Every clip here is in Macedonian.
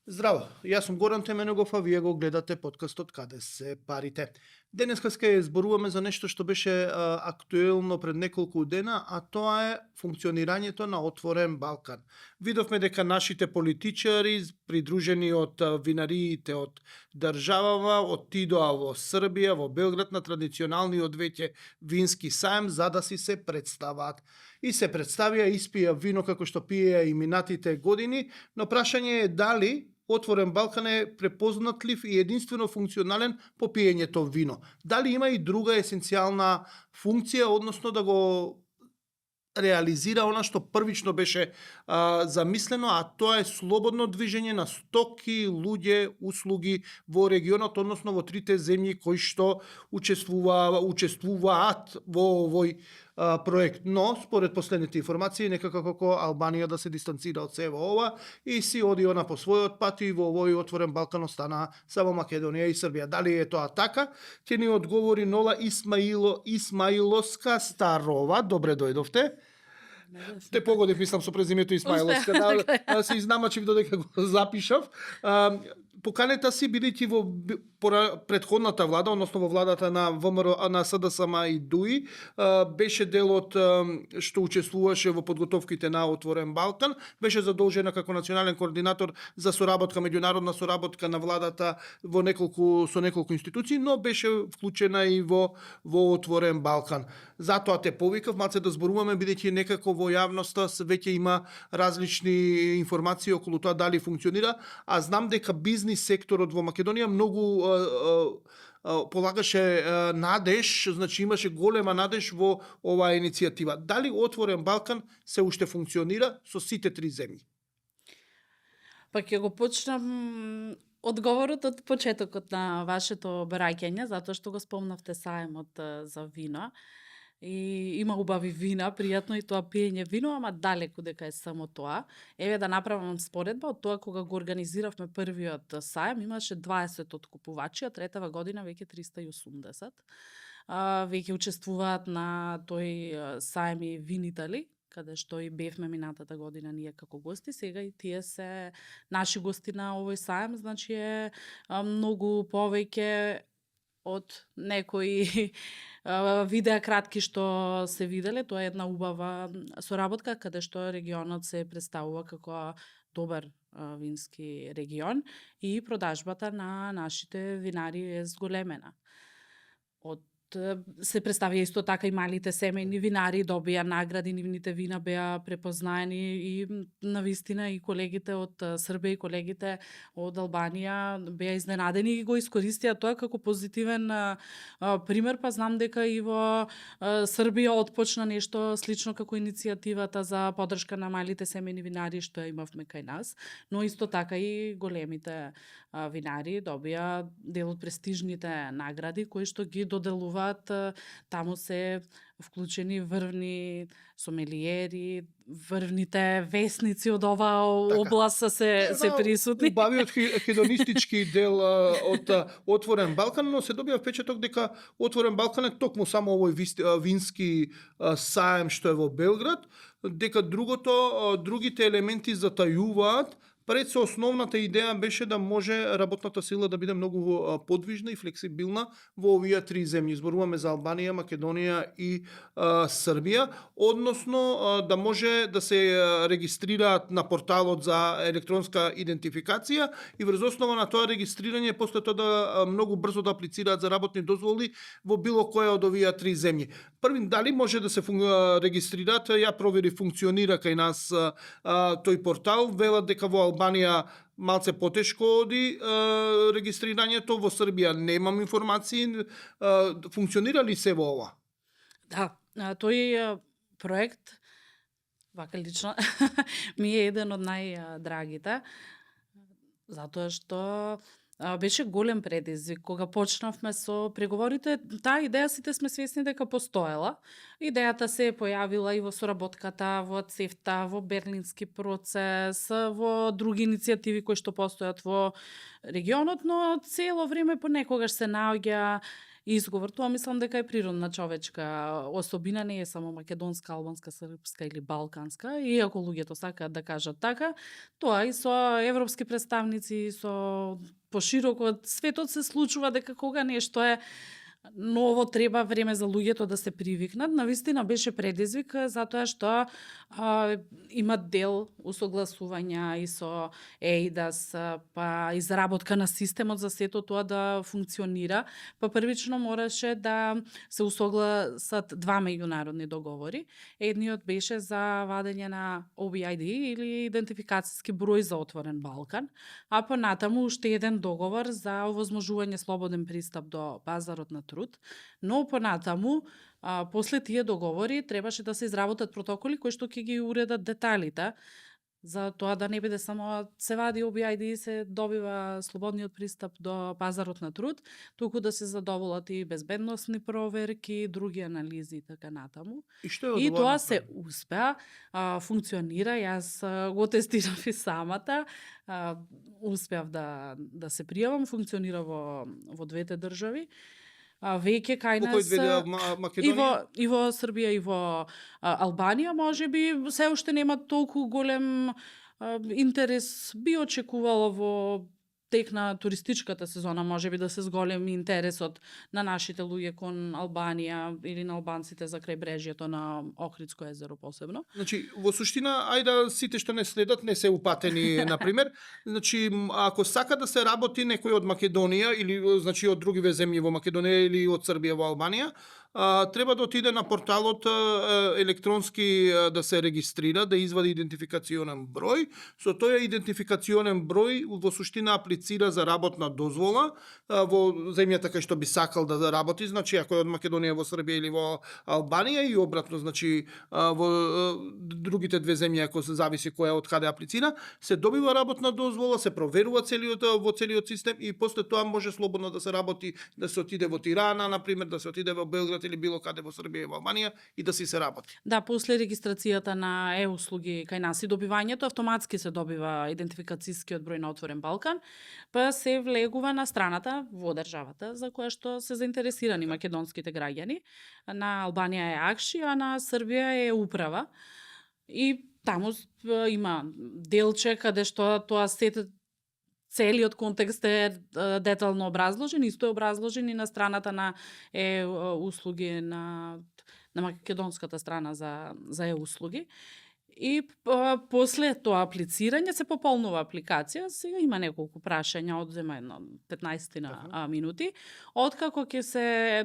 Здраво, јас сум Горан Теменогов, а вие го гледате подкастот Каде се парите. Денеска ќе зборуваме за нешто што беше актуелно пред неколку дена, а тоа е функционирањето на Отворен Балкан. Видовме дека нашите политичари, придружени од винариите од државава, оттидоа во Србија, во Белград на традиционалниот веќе вински саем за да си се представаат. И се представија, испија вино како што пиеа и минатите години, но прашање е дали Отворен Балкан е препознатлив и единствено функционален по пиењето вино. Дали има и друга есенцијална функција, односно да го реализира она што првично беше замислено, а тоа е слободно движење на стоки, луѓе, услуги во регионот, односно во трите земји кои што учествуваат во овој проект. Но, според последните информации, некако како Албанија да се дистанцира од сево ова и си оди она по својот пат и во овој Отворен Балкан остана само Македонија и Србија. Дали е тоа така? Ќе ни одговори Нола Исмаиловска Старова. Добре дојдовте. Те погодив, мислам, со презимето Исмаиловска, да се изнамачив додека го запишав. Поканета си, бидејќи во предходната влада, односно во владата на ВМРО, на СДСМ и ДУИ, беше дел од што учествуваше во подготовките на Отворен Балкан, беше задолжена како национален координатор за соработка, меѓународна соработка на владата со неколку институции, но беше вклучена и во Отворен Балкан. Затоа те повикав малце да зборуваме, бидејќи некако во јавноста веќе има различни информации околу тоа дали функционира, а знам дека бизнис секторот во Македонија многу полагаше надеж, значи имаше голема надеж во оваа иницијатива. Дали Отворен Балкан се уште функционира со сите три земји? Па ќе го почнам одговорот од почетокот на вашето браќање, затоа што го спомнавте саемот за вино. И има убави вина, пријатно и тоа пиење вино, ама далеку дека е само тоа. Еве да направам споредба од тоа кога го организиравме првиот саем, имаше 20 откупувачи, а третава година веќе 380. Веќе учествуваат на тој саем и Винитали, каде што и бевме минатата година ние како гости, сега и тие се наши гости на овој саем, значи е многу повеќе од некои видеа кратки што се виделе. Тоа е една убава соработка каде што регионот се представува како добар вински регион и продажбата на нашите винари е зголемена. Се представија исто така и малите семејни винари, добија награди, нивните вина беа препознаени и навистина и колегите од Србија и колегите од Албанија беа изненадени и го искористија тоа како позитивен пример, па знам дека и во Србија отпочна нешто слично како иницијативата за поддршка на малите семејни винари што ја имавме кај нас, но исто така и големите винари добија дел од престижните награди кои што ги доделуваат. Таму се вклучени врвни сомелиери, врвните весници од оваа област се присутни. Убавиот хедонистички дел од Отворен Балкан, но се добива впечаток дека Отворен Балкан е токму само овој вински саем што е во Белград, дека другите елементи затајуваат. Пред се основната идеја беше да може работната сила да биде многу подвижна и флексибилна во овие три земји. Зборуваме за Албанија, Македонија и Србија, односно да може да се регистрираат на порталот за електронска идентификација и врз основа на тоа регистрирање после тоа да многу брзо да аплицираат за работни дозволи во било која од овие три земји. Први, дали може да се регистрираат? Ја провери, функционира кај нас тој портал, велат дека во Албанија малце потешко оди регистрирањето, во Србија немам информации. Функционира ли се во ова? Да, тој проект, вака лично, ми е еден од најдрагите, затоа што беше голем предизвик. Кога почнавме со преговорите, таа идеја сите сме свесни дека постоела. Идејата се е појавила и во соработката, во ЦЕФТА, во Берлински процес, во други иницијативи кои што постојат во регионот, но цело време понекогаш се наоѓа изговор. Тоа мислам дека е природна човечка особина, не е само македонска, албанска, српска или балканска, иако луѓето сакаат да кажат така, тоа и со европски представници, и со пошироко од светот се случува дека кога нешто е ново треба време за луѓето да се привикнат. Навистина беше предизвик затоа што има дел усогласувања и со ЕИДАС, па изработка на системот за сето тоа да функционира. Па првично мораше да се усогласат два меѓународни договори. Едниот беше за вадење на OBID или идентификацијски број за отворен Балкан, а понатаму уште еден договор за овозможување слободен пристап до пазарот на труд, но понатаму, после тие договори требаше да се изработат протоколи кои што ќе ги уредат деталите за тоа да не биде само се вади OBID и се добива слободниот пристап до пазарот на труд, туку да се задоволат и безбедносни проверки, други анализи и така натаму. И тоа се успеа, функционира, јас го тестирав и самата, успеав да се пријавам, функционира во двете држави. Веќе кај нас и во Србија и во Албанија можеби се уште нема толку голем интерес, би очекувало во тек на туристичката сезона можеби да се зголеми интересот на нашите луѓе кон Албанија или на албанците за крајбрежјето на Охридско езеро посебно. Значи, во суштина, ајде сите што не следат не се упатени, на пример. Значи, ако сака да се работи некој од Македонија или значи од другиве земји во Македонија или од Србија во Албанија, треба да отиде на порталот електронски да се регистрира, да извади идентификационен број. Со тој идентификационен број во суштина аплицира за работна дозвола во земјата кај што би сакал да работи, значи ако е од Македонија во Србија или во Албанија и обратно, значи во другите две земји ако се зависи која од каде аплицира, се добива работна дозвола, се проверува во целиот систем и после тоа може слободно да се работи, да се отиде во Тирана, на пример, да се отиде во Белград или било каде во Србија и во Албанија и да се работи. Да, после регистрацијата на услуги кај нас и добивањето автоматски се добива идентификацијскиот број на отворен Балкан, па се влегува на страната во државата за која што се заинтересирани македонските граѓани. На Албанија е АКШИ, а на Србија е управа. И таму има делче каде што тоа целиот контекст е детално образложен, исто е образложен и на страната на услуги на македонската страна за услуги. И после тоа аплицирање се пополнува апликација, сега има неколку прашања, одзема едно 15 минути, откако ќе се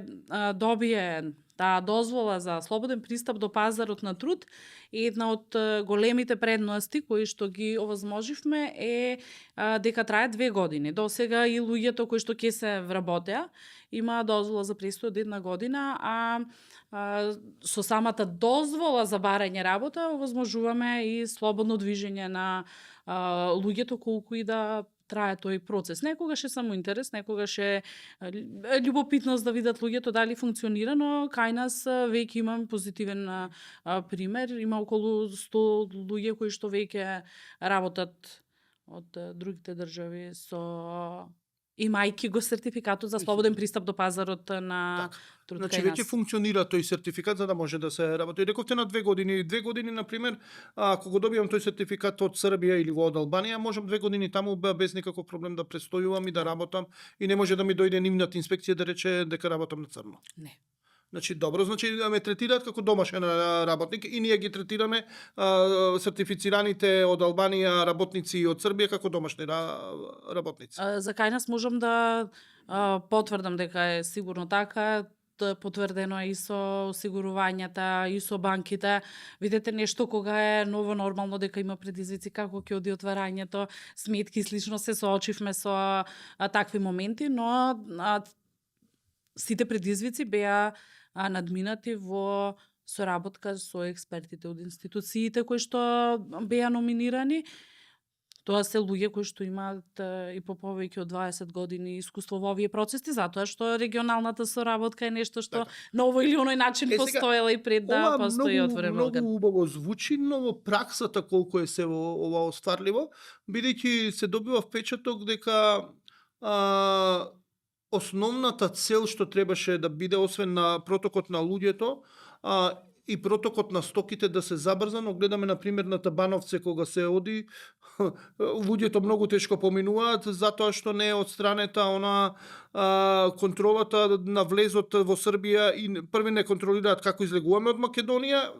добие таа дозвола за слободен пристап до пазарот на труд, една од големите предности кои што ги овозможивме е дека трае 2 години. До сега и луѓето кои што ќе се вработеа има дозвола за престој од 1 година, а со самата дозвола за барање работа овозможуваме и слободно движење на луѓето колку и да трае тој процес. Некогаш е само интерес, некогаш е љубопитност да видат луѓето дали функционира, но кај нас веќе имам позитивен пример. Има околу 100 луѓе кои што веќе работат од другите држави со имајќи го сертификатот за слободен пристап до пазарот на труд. Значи веќе функционира тој сертификат за да може да се работи. Рековте на 2 години. 2 години, на пример, ако го добијам тој сертификат од Србија или од Албанија, можам 2 години таму без никаков проблем да престојувам и да работам и не може да ми дојде нивната инспекција да рече дека работам на црно. Не. Значи добро, значи ме третираат како домашен работник и ние ги третираме сертифицираните од Албанија работници и од Србија како домашни работници. За кај нас можам да потврдам дека е сигурно така. Потврдено е и со осигурувањата, и со банките. Видете нешто кога е ново нормално дека има предизвици како ќе оди отварањето, сметки и слично се соочивме со такви моменти, но сите предизвици беа надминати во соработка со експертите од институциите кои што беа номинирани. Тоа се луѓе кои што имаат и по повеќе од 20 години искуство во овие процеси, затоа што регионалната соработка е нешто што на овој или оној начин постоела и пред да постои отворен Балкан. Многу убаво звучи, но во праксата колку е се ова остварливо, бидејќи се добива впечаток дека основната цел што требаше да биде, освен на протокот на луѓето, и протокот на стоките да се забрза, но гледаме на пример на Табановце кога се оди, луѓето многу тешко поминуваат затоа што не е одстранета контролата на влезот во Србија и први не контролираат како излегуваме од Македонија,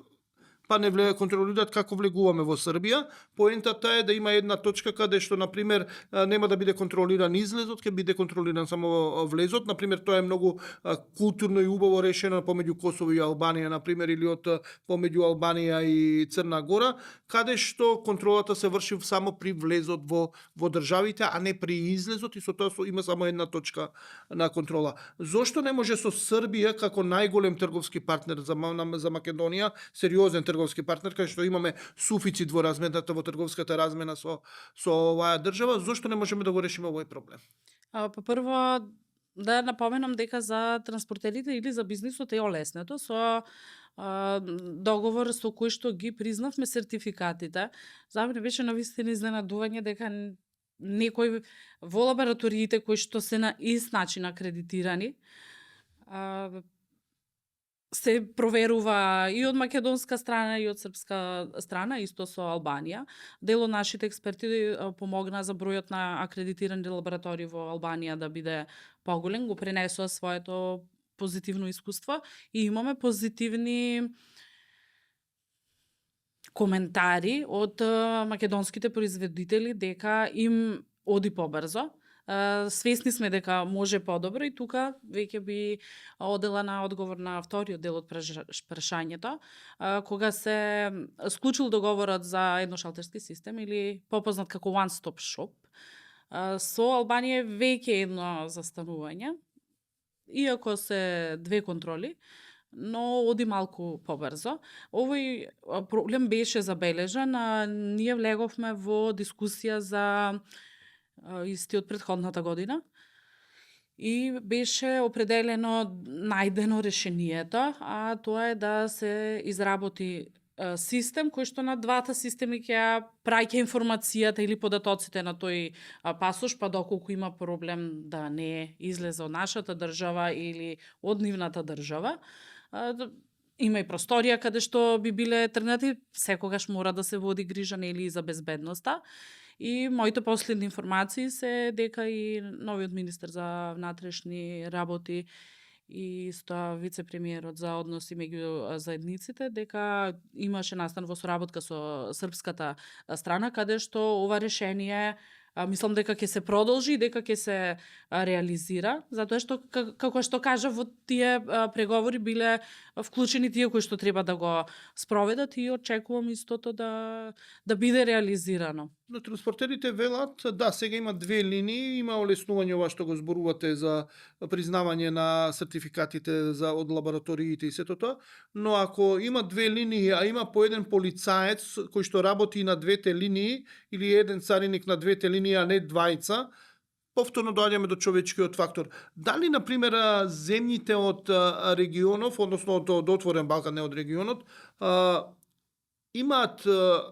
па не контролираат како влегуваме во Србија. Поентата е да има една точка каде што, например, нема да биде контролиран излезот, ќе биде контролиран само влезот. Например, тоа е многу културно и убаво решено помеѓу Косово и Албанија, например, или од помеѓу Албанија и Црна Гора, каде што контролата се врши само при влезот во државите, а не при излезот, и со тоа има само една точка на контрола. Зошто не може со Србија како најголем трговски партнер за Македонија, сериозен трговски партнер, кај што имаме суфицит во размената, во трговската размена со оваа држава, зошто не можеме да го решиме овој проблем? Па прво да напоменам дека за транспортерите или за бизнисот е олеснето со договор со кој што ги признавме сертификатите. За мене беше навистина изненадување дека некои во лабораториите кои што се на ист начин акредитирани се проверува и од македонска страна и од српска страна, исто со Албанија. Дел од нашите експерти помогна за бројот на акредитирани лаборатории во Албанија да биде поголем, го пренесоа своето позитивно искуство и имаме позитивни коментари од македонските производители дека им оди побрзо. Свесни сме дека може подобро и тука веќе би одела на одговор на вториот дел од прашањето. Кога се склучил договорот за едношалтерски систем или попознат како One Stop Shop, со Албанија веќе едно застанување, иако се две контроли, но оди малку побрзо. Овој проблем беше забележан, ние влеговме во дискусија за истиот предходната година и беше определено најдено решението, а тоа е да се изработи систем кој што на двата системи ќе праќа информацијата или податоците на тој пасош, па доколку има проблем да не излезе од нашата држава или од нивната држава. Има и просторија каде што би биле тргнати, секогаш мора да се води грижа нели и за безбедноста. И моите последни информации се дека и новиот министер за внатрешни работи и исто вице-премиерот за односи меѓу заедниците, дека имаше настан во соработка со српската страна, каде што ова решение мислам дека ќе се продолжи и дека ќе се реализира, затоа што како што кажа во тие преговори биле вклучени тие кои што треба да го спроведат и очекувам истото да биде реализирано. Но транспортерите велат, да, сега има две линии, има олеснување ова што го зборувате за признавање на сертификатите од лабораториите и сето тоа, но ако има две линии, а има по еден полицаец кој што работи на двете линии или еден цариник на двете линии, а не двајца, повторно доаѓаме до човечкиот фактор. Дали, например, земјите од регионов, односно од отворен Балкан, не од регионот, имаат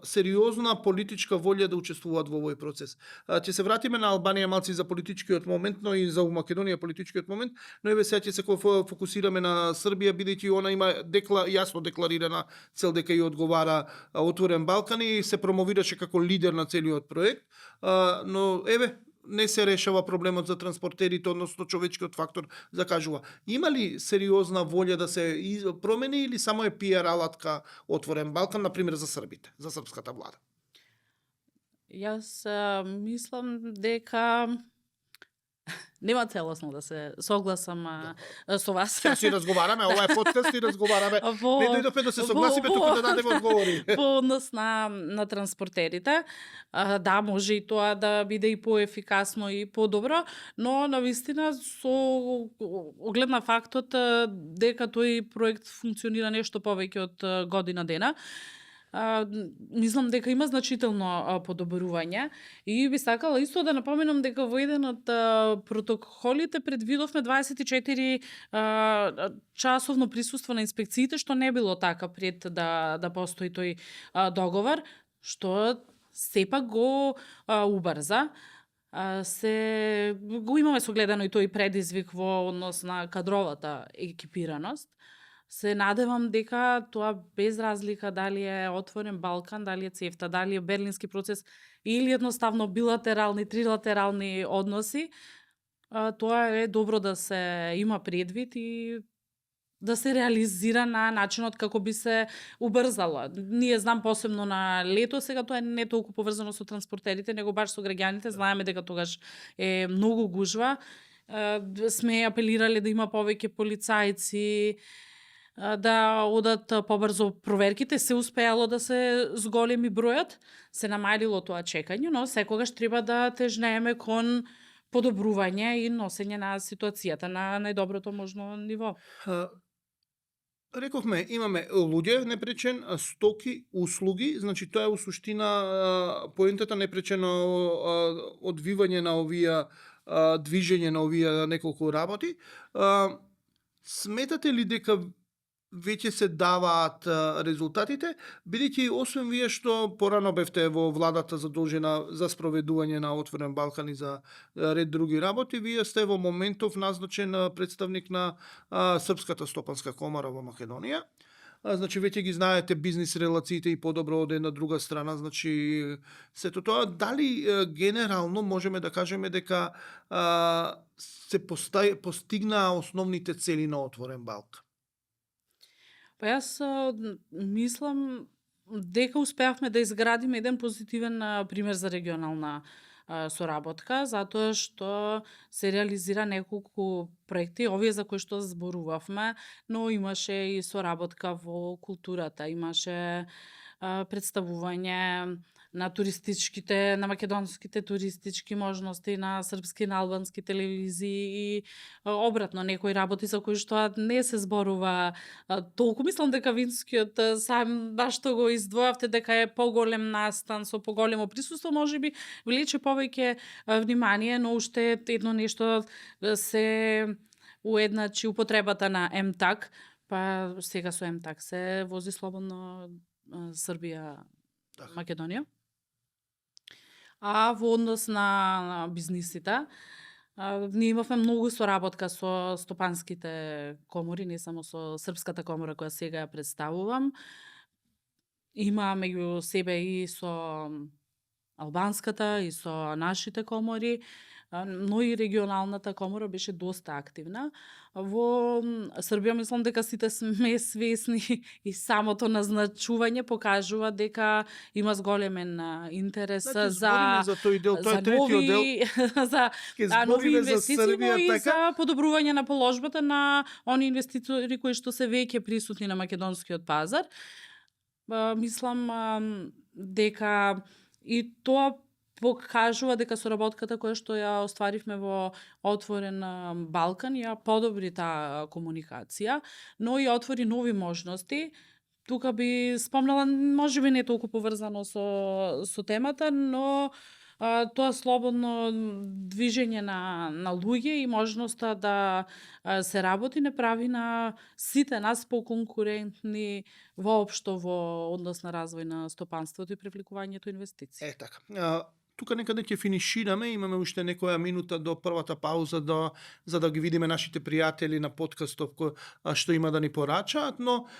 сериозна политичка волја да учествуваат во овој процес. Ќе се вратиме на Албанија малци за политичкиот момент, но и за Македонија политичкиот момент, но еве сега ќе се фокусираме на Србија, бидејќи она има јасно декларирана цел дека ја одговара отворен Балкан и се промовираше како лидер на целиот проект. Но еве не се решава проблемот за транспортерите, односно човечкиот фактор закажува. Има ли сериозна волја да се промени или само е пиар алатка отворен Балкан, например за србите, за српската влада? Јас мислам дека нема целосно да се согласам со вас. Сега си разговараме, ова е подкаст и разговараме. Не дојдовме да се согласиме, туку да дадеме одговори. По однос на транспортерите, да, може и тоа да биде и поефикасно и подобро, но навистина со оглед на фактот дека тој проект функционира нешто повеќе од година дена, мислам дека има значително подобрување и би сакала исто да напоменам дека во еден од протоколите предвидовме 24 часовно присуство на инспекциите, што не било така пред да постои тој договор, што сепак го убрза. се го имаме согледано и тој предизвик во однос на кадровата екипираност. Се надевам дека тоа без разлика дали е отворен Балкан, дали е ЦЕФТА, дали е Берлински процес или едноставно билатерални, трилатерални односи, тоа е добро да се има предвид и да се реализира на начинот како би се убрзала. Ние знам посебно на лето, сега тоа не е толку поврзано со транспортерите, него баш со граѓаните, знаеме дека тогаш е многу гужва. Сме апелирале да има повеќе полицајци, да одат побрзо проверките, се успеало да се зголеми бројот, се намалило тоа чекање, но секогаш треба да тежнееме кон подобрување и носење на ситуацијата на најдоброто можно ниво. А, Рековме, имаме луѓе непречен, стоки, услуги, значи тоа е у суштина поентата непречено одвивање на овие движење на овие неколку работи. Сметате ли дека веќе се даваат резултатите, бидејќи освен вие што порано бевте во владата задолжена за спроведување на Отворен Балкан и за ред други работи, вие сте во моментов назначен представник на Српската стопанска комора во Македонија. Значи веќе ги знаете бизнис релациите и подобро од една друга страна, значи сето тоа дали генерално можеме да кажеме дека се постигнаа основните цели на Отворен Балкан? Па јас мислам дека успеавме да изградиме еден позитивен пример за регионална соработка, затоа што се реализира неколку проекти, овие за кои што зборувавме, но имаше и соработка во културата, имаше представување на туристичките, на македонските туристички можности, на српски, на албански телевизии и обратно некои работи за кои што не се зборува толку. Мислам дека Винскиот сам баш што го издвојавте дека е поголем настан со поголемо присуство, можеби влече повеќе внимание, но уште едно нешто се уедначи употребата на МТАК, па сега со МТАК се вози слободно Србија, Македонија. А во однос на бизнисите, ние имавме многу соработка со стопанските комори, не само со Српската комора која сега ја представувам. Има меѓу себе и со албанската и со нашите комори, но и регионалната комора беше доста активна. Во Србија мислам дека сите сме свесни и самото назначување покажува дека има зголемен интерес Значи, за за тој дел, тоа е третиот дел. за Ќе нови збориме за инвестиции, Србија, но и така? за подобрување на положбата на они инвеститори кои што се веќе присутни на македонскиот пазар. Мислам дека и тоа покажува дека соработката која што ја остваривме во Отворен Балкан ја подобри таа комуникација, но и отвори нови можности. Тука би спомнала, можеби не толку поврзано со темата, но тоа слободно движење на луѓе и можноста да се работи не прави на сите нас поконкурентни воопшто во однос на развој на стопанството и привлекувањето инвестиции. Така. Тука некаде ќе финишираме, имаме уште некоја минута до првата пауза за да ги видиме нашите пријатели на подкастов што има да ни порачаат, но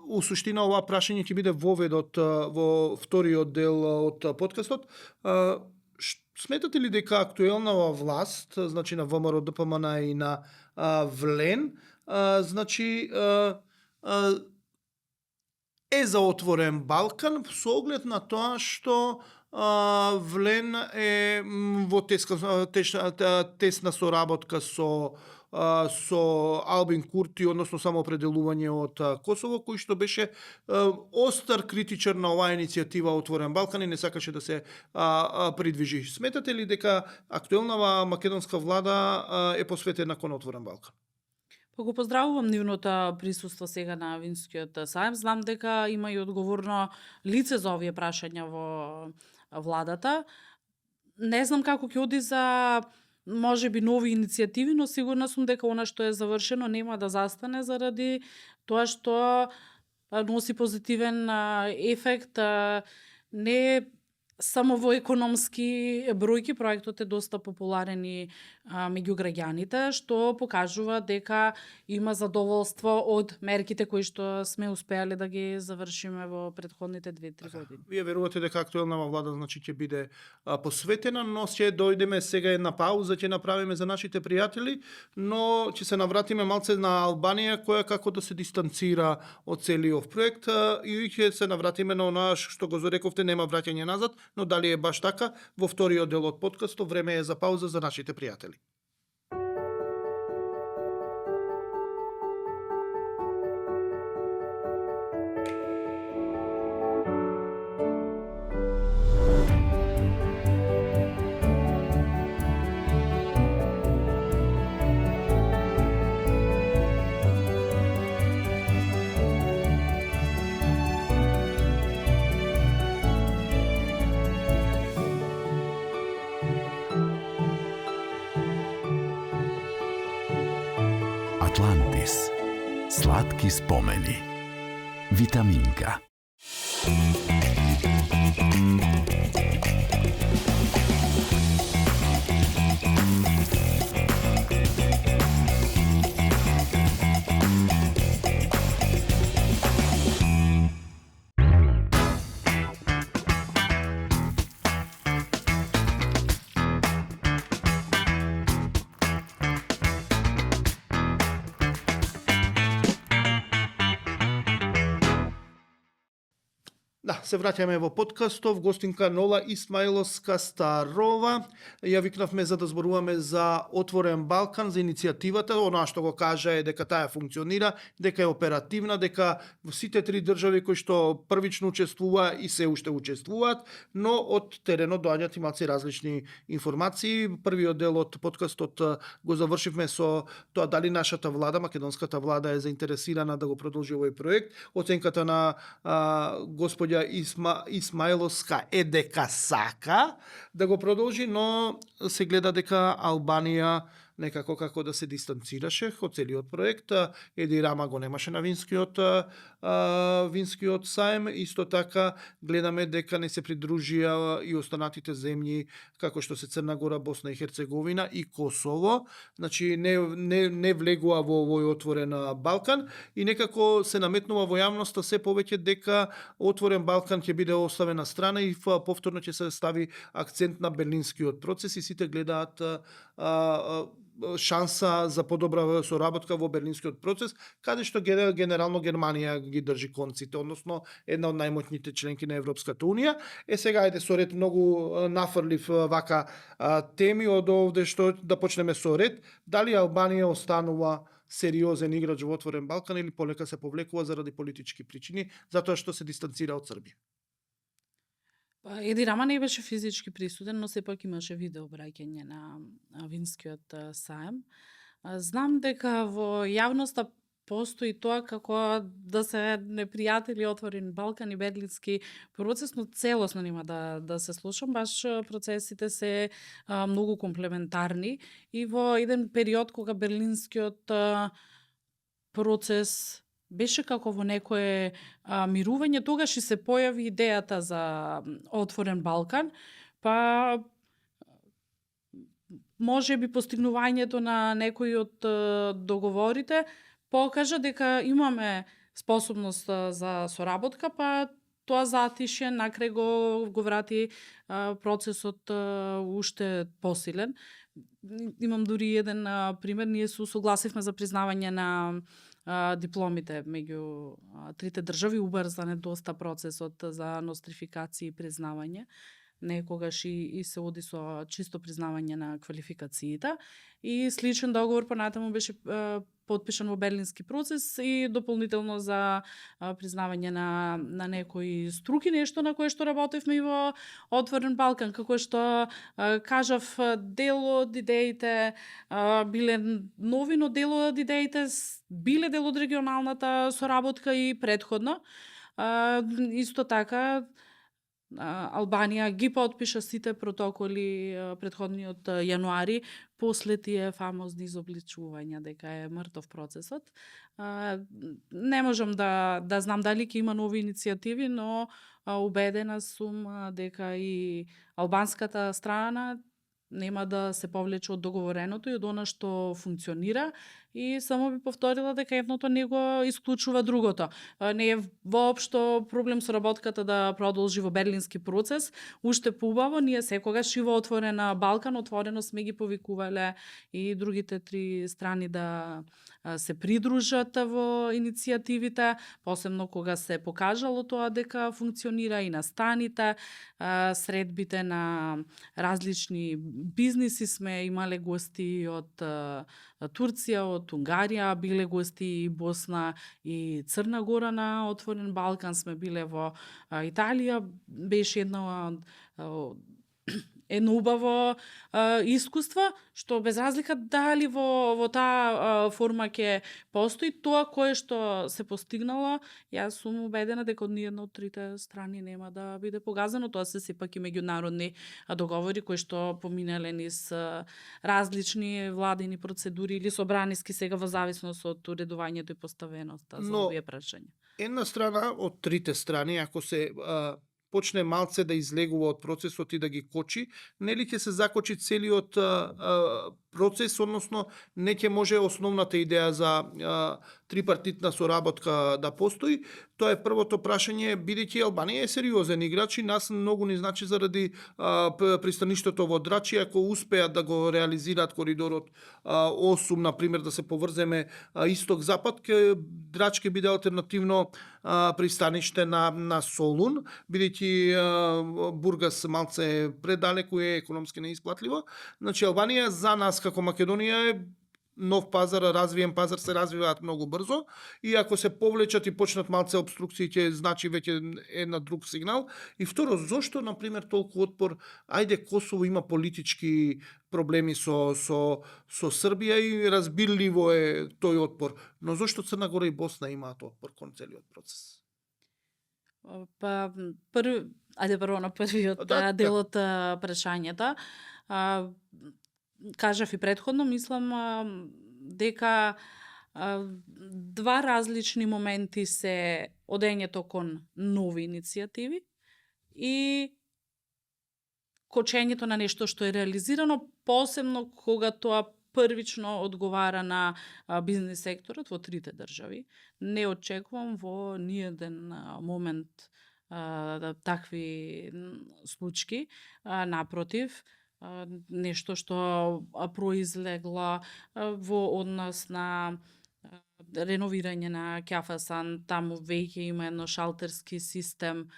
у суштина ова прашање ќе биде воведот во вториот дел од подкастот. Сметате ли дека актуелнава власт, значи на ВМРО, ДПМН и на ВЛЕН, значи е за Отворен Балкан со оглед на тоа што ВЛЕН е во тесна соработка со Албин Курти, односно самоопределување од Косово, кој што беше остар критичар на оваа иницијатива Отворен Балкан и не сакаше да се придвижи. Сметате ли дека актуелнава македонска влада е посветена кон Отворен Балкан? Па го поздравувам нивното присуство сега на Винскиот сајм. Знам дека има и одговорно лице за овие прашања во владата. Не знам како ќе оди за можеби нови иницијативи, но сигурна сум дека она што е завршено нема да застане заради тоа што носи позитивен ефект. Не Само во економски бројки проектот е доста популарен и меѓу граѓаните, што покажува дека има задоволство од мерките кои што сме успеале да ги завршиме во претходните 2-3 години. Вие верувате дека актуелна влада значи ќе биде посветена, но ќе дојдеме сега една пауза ќе направиме за нашите пријатели, но ќе се навратиме малце на Албанија која како да се дистанцира од целиот проект и ќе се навратиме на онаа што го зарековте, нема враќање назад, но дали е баш така? Во вториот дел од подкастот време е за пауза за нашите пријатели. Атлантис. Сладки спомени. Витаминка. Да, се враќаме во подкастов, гостинка Нола Исмаиловска Старова. Ја викнавме за да зборуваме за Отворен Балкан, за иницијативата. Она што го кажа е дека таа функционира, дека е оперативна, дека сите три држави кои што првично учествува и се уште учествуваат, но од теренот доаѓаат и малци различни информации. Првиот дел од подкастот го завршивме со тоа дали нашата влада, македонската влада е заинтересирана да го продолжи овој проект. Оценката на господја Исмаиловска е дека сака да го продолжи, но се гледа дека Албанија некако како да се дистанцираше од целиот проект. Еди Рама го немаше на винскиот саем. Исто така гледаме дека не се придружија и останатите земји како што се Црна Гора, Босна и Херцеговина и Косово. Значи не влегува во овој отворен Балкан и некако се наметнува во јавноста се повеќе дека Отворен Балкан ќе биде оставен на страна и повторно ќе се стави акцент на Берлинскиот процес и сите гледаат шанса за подобра соработка во Берлинскиот процес, каде што генерално Германија ги држи конците, односно една од најмоćните членки на Европската унија. Сега ајде со ред многу нафрлив вака теми од овде што да почнеме со ред. Дали Албанија останува сериозен играч во Отворен Балкан или полека се повлекува заради политички причини, затоа што се дистанцира од Србија? Еди Рама не беше физички присутен, но сепак имаше видео обраќање на винскиот саем. Знам дека во јавноста постои тоа како да се непријатели Отворен Балкан и Берлински процес, но целосно нема да се слушам, баш процесите се многу комплементарни и во еден период кога Берлинскиот процес беше како во некое мирување, тогаш и се појави идејата за Отворен Балкан, па може би постигнувањето на некои од договорите покажа дека имаме способност за соработка, па тоа затише накрај го врати процесот уште посилен. Имам дури еден пример, ние се согласивме за признавање на дипломите меѓу трите држави, убрзан е доста процесот за нострификација и признавање. Некогаш и се оди со чисто признавање на квалификациите и сличен договор понатаму беше подпишан во Берлински процес и дополнително за признавање на некои струки, нешто на кое што работевме и во Отворен Балкан, како што кажав, дел од идеите биле нови, но дел од идеите биле дел од регионалната соработка и претходно. Исто така Албанија ги подпиша сите протоколи претходниот јануари, после тие фамозни изобличувања дека е мртов процесот. Не можам да знам дали ќе има нови иницијативи, но убедена сум дека и албанската страна нема да се повлече од договореното и од она што функционира, и само би повторила дека едното не го исклучува другото. Не е воопшто проблем со работката да продолжи во Берлински процес, уште поубаво, ние секогаш и во Отворена Балкан отворено сме ги повикувале и другите три страни да се придружат во иницијативите, посебно кога се покажало тоа дека функционира, и настаните, средбите на различни бизниси сме имале гости од Турција, од Унгарија, биле гости и Босна и Црна Гора на Отворен Балкан, сме биле во Италија, беше едно убаво искуство, што без разлика дали во таа форма ќе постои, тоа кое што се постигнало, јас сум убедена дека од ниедна од трите страни нема да биде погазено. Тоа се сепак и меѓународни договори кои што поминале низ различни владини процедури или собраниски, сега во зависност од уредувањето и поставеноста за овие прашања. Една страна од трите страни, ако се почне малце да излегува од процесот и да ги кочи, нели ќе се закочи целиот процес, односно не ќе може основната идеја за трипартитна соработка да постои. Тоа е првото прашање, бидејќи Албанија е сериозен играч и нас многу ни значи заради пристаништето во Драчи, ако успеат да го реализираат коридорот 8, например, да се поврземе исток-запад, Драч ќе биде алтернативно пристаниште на Солун, бидејќи Бургас малце е предалеку и економски неисплатливо. Значи Албанија за нас како Македонија е нов пазар, развиен пазар, се развиваат многу брзо, и ако се повлечат и почнат малце обструкции, ќе значи веќе една друг сигнал. И второ, зошто на пример толку отпор? Ајде, Косово има политички проблеми со Србија и разбирливо е тој отпор, но зошто Црна Гора и Босна имаат отпор кон целиот процес? Па прво на првиот дел од прашањето. Кажав и претходно, мислам дека два различни моменти се одењето кон нови иницијативи и кочењето на нешто што е реализирано, посебно кога тоа првично одговара на бизнес секторот во трите држави. Не очекувам во ниеден момент такви случаи, напротив, нешто што произлегло во однос на реновирање на Кјафасан, таму веќе има едно шалтерски систем,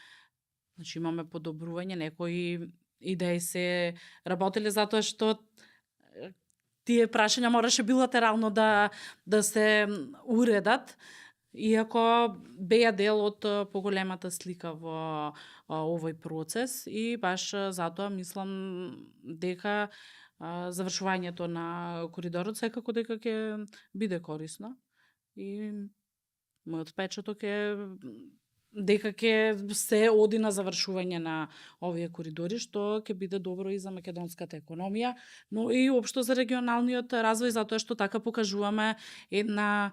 значи имаме подобрување, некои идеи се работеле затоа што тие прашања мораше билатерално да се уредат, иако беа дел од поголемата слика во овој процес, и баш затоа мислам дека завршувањето на коридорот секако дека ќе биде корисно, и мојот печаток е дека ќе се оди на завршување на овие коридори, што ќе биде добро и за македонската економија, но и општо за регионалниот развој, затоа што така покажуваме една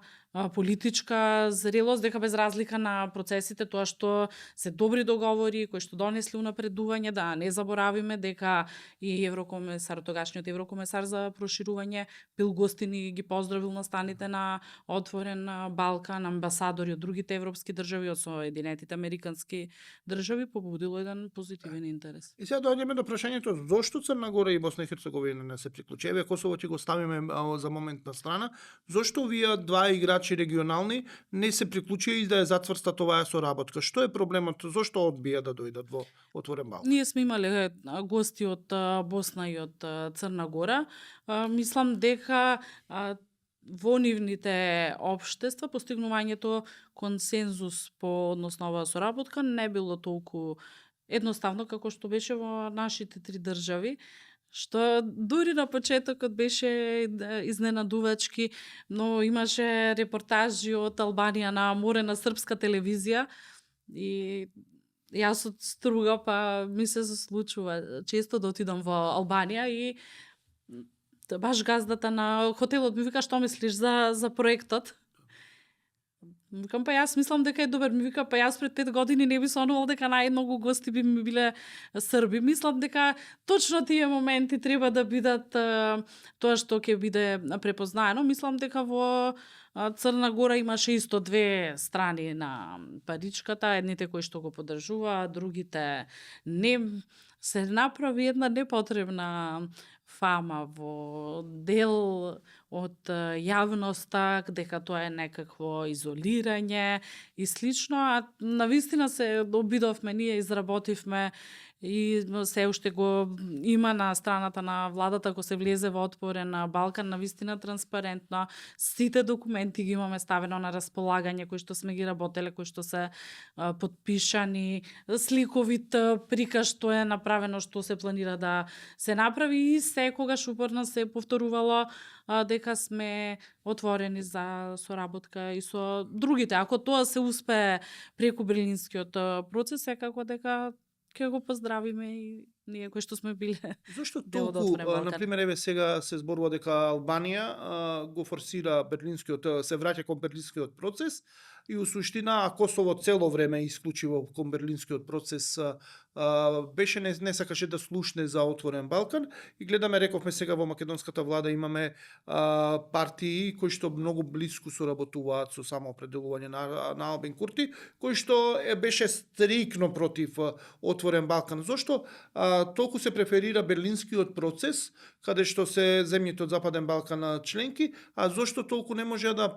политичка зрелост, дека без разлика на процесите, тоа што се добри договори кои што донесли унапредување, да не заборавиме дека и еврокомесар, тогашниот еврокомесар за проширување бил гостин и ги поздравил настаните на Отворен Балкан, амбасадори од другите европски држави, од Соединетите американски држави, побудило еден позитивен интерес. И сега доаѓаме до прашањето зошто Црна Гора и Босна и Херцеговина не се приклучи. Еве Косово ќе го ставиме за момент на страна. Зошто овие два играчи регионални не се приклучија и да ја затврстат оваа соработка? Што е проблемот? Зошто одбија да дојдат во Отворен Балкан? Ние сме имале гости од Босна и од Црна Гора. Мислам дека во нивните општества постигнувањето консензус по однос на оваа соработка не било толку едноставно како што беше во нашите три држави, што дури на почетокот беше изненадувачки, но имаше репортажи од Албанија на море на српска телевизија, и Јас од Струга, па ми се случува често да отидам во Албанија и баш газдата на хотелот ми вика што мислиш за проектот. Викам, па јас мислам дека е добар. Ми вика, па јас пред 5 години не би сонувал дека најмногу гости би ми биле срби. Мислам дека точно тие моменти треба да бидат тоа што ќе биде препознаено. Мислам дека во Црна Гора имаше исто две страни на паричката, едните кои што го поддржуваат, другите не. Се направи една непотребна фама во дел од јавноста, дека тоа е некакво изолирање и слично, а навистина се обидовме, ние изработивме и се уште го има на страната на владата, ако се влезе во отворен Балкан, навистина транспарентно. Сите документи ги имаме ставено на располагање, кои што сме ги работеле, кои што се подпишани, сликовит приказ што е направено, што се планира да се направи и секогаш упорно се повторувало дека сме отворени за соработка и со другите. Ако тоа се успее преку Берлинскиот процес, секако дека ќе го поздравиме и ние кои што сме биле. Зошто дел од толку, Отворен Балкан. например, еве сега се зборува дека Албанија го форсира Берлинскиот, се враќа кон Берлинскиот процес и у суштина, а Косово цело време исклучиво кон Берлинскиот процес беше не сакаше да слушне за Отворен Балкан и гледаме, рековме сега во македонската влада имаме партии кои што многу блиску соработуваат со самоопределување на Албин Курти, кој што беше стрикно против Отворен Балкан. Зошто толку се преферира Берлинскиот процес, каде што се земјите од Западен Балкан членки, а зошто толку не може да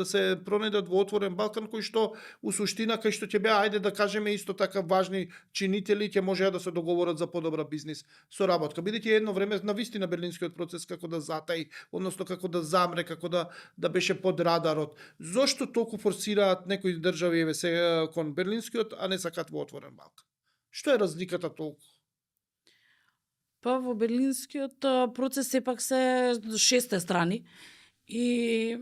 се пронајдат во Отворен Балкан, кој што у суштина кај што ќе беа, ајде да кажеме исто така важни чинители, ќе можеа да се договорат за подобра бизнис соработка. Бидејќи едно време навистина Берлинскиот процес како да затаи, односно како да замре, како да беше под радарот. Зошто толку форсираат некои држави еве се кон Берлинскиот, а не сакаат во Отворен Балкан? Што е разликата толку? Па во Берлинскиот процес сепак се 6 страни и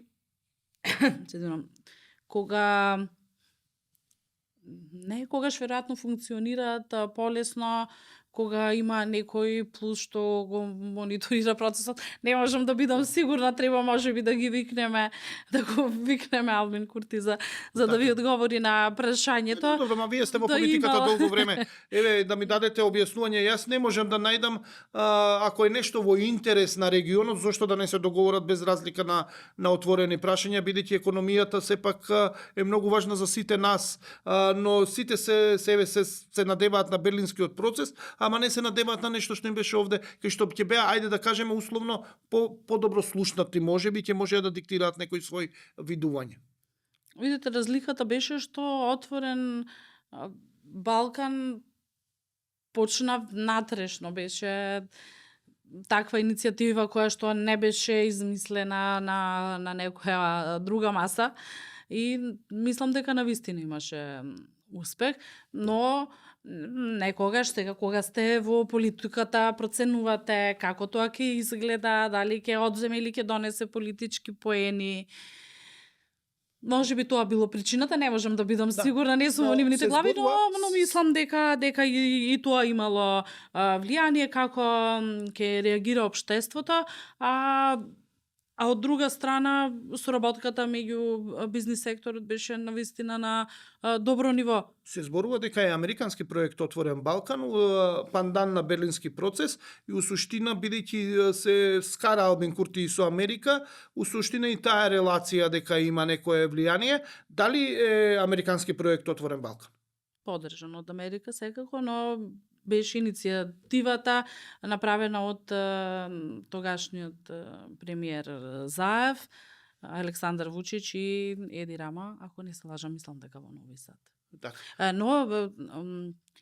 кога некогаш веројатно функционираат полесно, кога има некој плюс што го мониторира процесот, не можам да бидам сигурна, треба можеби да ги викнеме, да го викнеме Албин Курти за да ви одговори на прашањето. Добро, ма вие сте во Да политиката има. долго време. Еве да ми дадете објаснување, јас не можам да најдам ако е нешто во интерес на регионот, зошто да не се договорат без разлика на отворени прашања, бидејќи економијата сепак е многу важна за сите нас, но сите се надеваат на Берлинскиот процес, ама не се надеваат на нешто што им беше овде, кај што ќе беа, ајде да кажеме условно, подобро слушнати, можеби ќе можеа да диктираат некој свој видување. Видите, разликата беше што Отворен Балкан почна натрешно, беше таква иницијатива која што не беше измислена на некоја друга маса и мислам дека навистина имаше успех, но некогаш сега кога сте во политиката проценувате како тоа ќе изгледа, дали ќе одземе или ќе донесе политички поени. Може би тоа било причината, не можам да бидам сигурна, не сум во нивните глави, но мислам дека и тоа имало влијание како ќе реагира општеството, а од друга страна соработката меѓу бизнис секторот беше навистина на добро ниво. Се зборува дека е американски проект Отворен Балкан, пандан на Берлински процес и у суштина бидејќи се скара Албин Курти со Америка, у суштина и таа релација дека има некое влијание, дали е американски проект Отворен Балкан? Поддржан од Америка секако, но беше иницијативата направена од тогашниот премиер Заев, Александар Вучич и Еди Рама, ако не се лажам, мислам дека во Нови Сад. Така. Но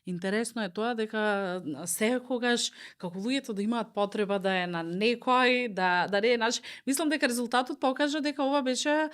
интересно е тоа дека секогаш како луѓето да имаат потреба да е на некој, да не е наш. Мислам дека резултатот покажа дека ова беше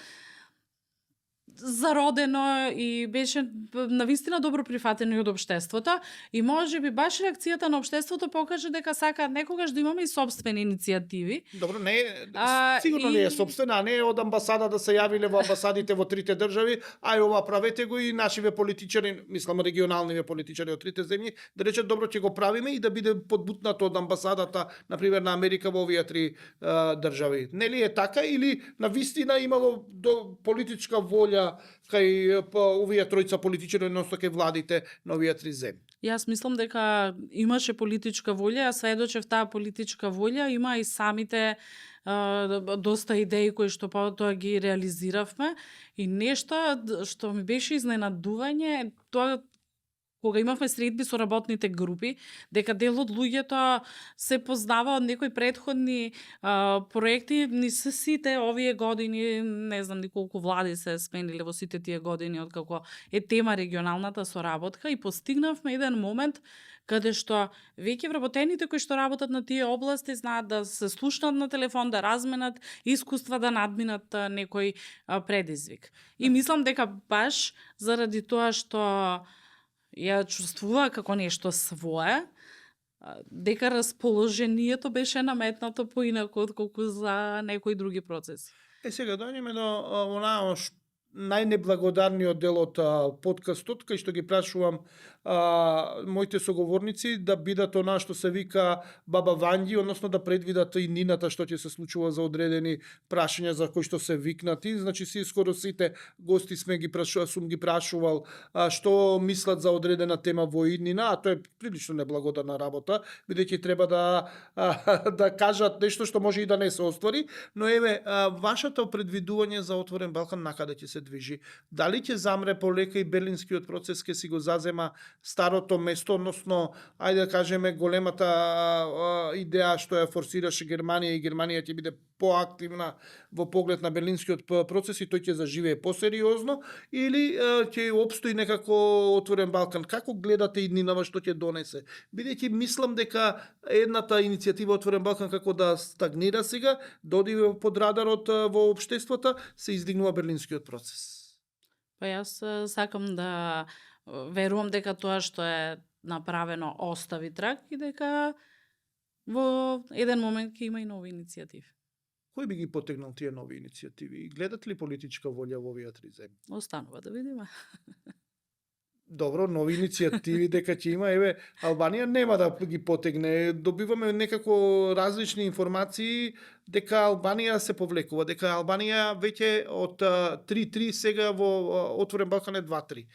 зародено и беше навистина добро прифатено и од општеството и можеби баш реакцијата на општеството покажа дека сакаат некогаш да имаме и собствени иницијативи. Добро, не е, А, сигурно и- не е собствена, а не е од амбасада да се јавиле во амбасадите во трите држави, ај ова правете го и нашиве политичари, мислам регионалниве политичари од трите земји, да речат добро ќе го правиме и да биде подбутнато од амбасадата, например на Америка во овие три држави. Нели е така или на вистина имало политичка волја кај овие тројца политичари, односно кај владите на овие три земји? Јас мислам дека имаше политичка волја, а сведочев таа политичка волја, има и самите доста идеи кои што потоа ги реализиравме и нешто што ми беше изненадување, тоа кога имавме средби со работните групи, дека дел од луѓето се познава од некои претходни проекти, ни се сите овие години, не знам ни колку влади се смениле во сите тие години откако е тема регионалната соработка и постигнавме еден момент каде што веќе вработените кои што работат на тие области знаат да се слушнат на телефон, да разменат искуства, да надминат некој предизвик. И мислам дека баш заради тоа што ја чувствува како нешто свое, дека расположението беше наметнато поинако отколку за некои други процеси. Сега дојдеме до онаа најнеблагодарниот дел од подкастот, кај што ги прашувам моите соговорници да бидат онаа што се вика баба Ванѓи, односно да предвидат и нината што ќе се случува за одредени прашања за кои што се викнати. Значи скоро сите гости сум ги прашувал што мислат за одредена тема во иднина, а тоа е прилично неблагодарна работа, бидејќи треба да кажат нешто што може и да не се оствари, но еве вашето предвидување за отворен Балкан накаде ќе се движи? Дали ќе замре полека и берлинскиот процес, ќе си го зазема старото место, односно, ајде да кажеме, големата идеја што ја форсираше Германија и Германија ќе биде поактивна во поглед на берлинскиот процес и тој ќе заживее посериозно, или ќе опстои некако отворен Балкан? Како гледате иднинава што ќе донесе? Бидејќи мислам дека едната иницијатива отворен Балкан како да стагнира сега, доди под радарот во општеството, се издигнува берлинскиот процес. Па јас сакам да верувам дека тоа што е направено остави трак и дека во еден момент ќе има и нови иницијативи. Кој би ги потегнал тие нови иницијативи? Гледате ли политичка волја во овие три земји? Останува да видиме. Добро, нови иницијативи дека ќе има, еве, Албанија нема да ги потегне. Добиваме некако различни информации дека Албанија се повлекува, дека Албанија веќе од 3-3 сега во отворен Балкан е 2-3.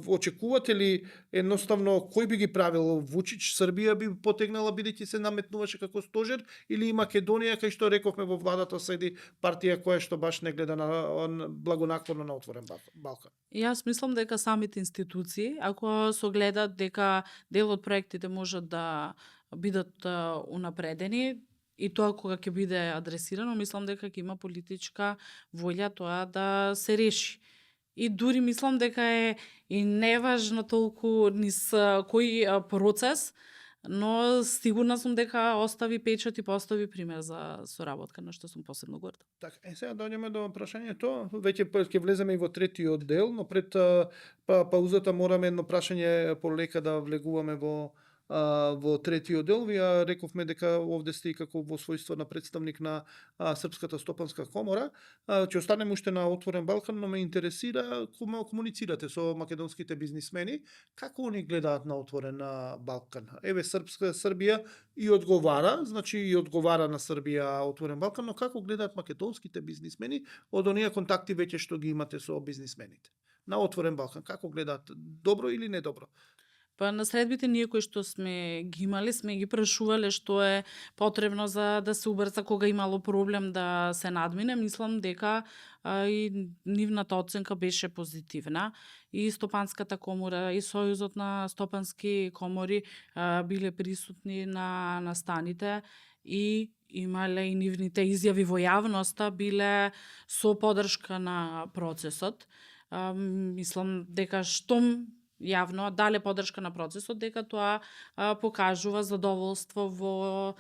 Очекувате ли едноставно кој би ги правил? Вучич, Србија би потегнала бидејќи се наметнуваше како стожер, или и Македонија, кај што рековме во владата седи партија која што баш не гледа на благонаклонно на отворен Балкан? Јас мислам дека самите институции, ако согледат дека дел од проектите можат да бидат унапредени, и тоа кога ќе биде адресирано, мислам дека ќе има политичка волја тоа да се реши. И дури мислам дека е и неважно толку низ кој процес, но сигурна сум дека остави печат и постави пример за соработка, на што сум посебно горда. Така, сега дојдеме до прашањето, веќе ќе влеземе и во третиот дел, но пред паузата мораме едно прашање полека да влегуваме во третиот дел. Вие рековме дека овде сте и како во својство на представник на Српската стопанска комора. Ќе останеме уште на отворен Балкан, но ме интересира кога комуницирате со македонските бизнисмени, како они гледаат на отворен Балкан. Еве Србија и одговара, значи и одговара на Србија отворен Балкан, но како гледаат македонските бизнисмени од оние контакти веќе што ги имате со бизнисмените на отворен Балкан? Како гледаат, добро или недобро? Па на средбите ние кои што сме ги имали, сме ги прашувале што е потребно за да се убрза кога имало проблем да се надмине. Мислам дека и нивната оценка беше позитивна. И Стопанската комора, и Сојузот на стопански комори биле присутни на настаните и имале и нивните изјави во јавноста биле со поддршка на процесот. Мислам дека штом јавно дале поддршка на процесот, дека тоа покажува задоволство во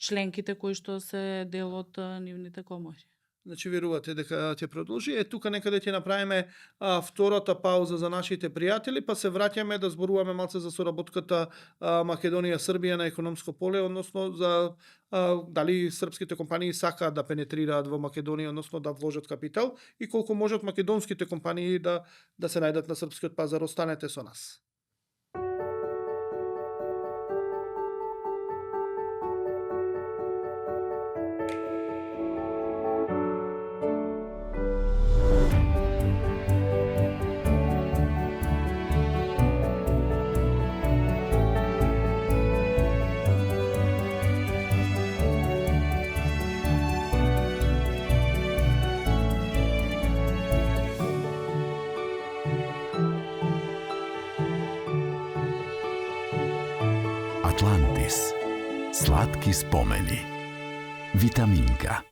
членките кои што се дел од нивните комори. Значи верувате дека ќе продолжи. Тука некаде ќе направиме втората пауза за нашите пријатели, па се враќаме да зборуваме малце за соработката Македонија-Србија на економско поле, односно за дали српските компании сакаат да пенетрираат во Македонија, односно да вложат капитал и колку можат македонските компании да се најдат на српскиот пазар. Останете со нас. Атлантис. Сладки спомени. Витаминка.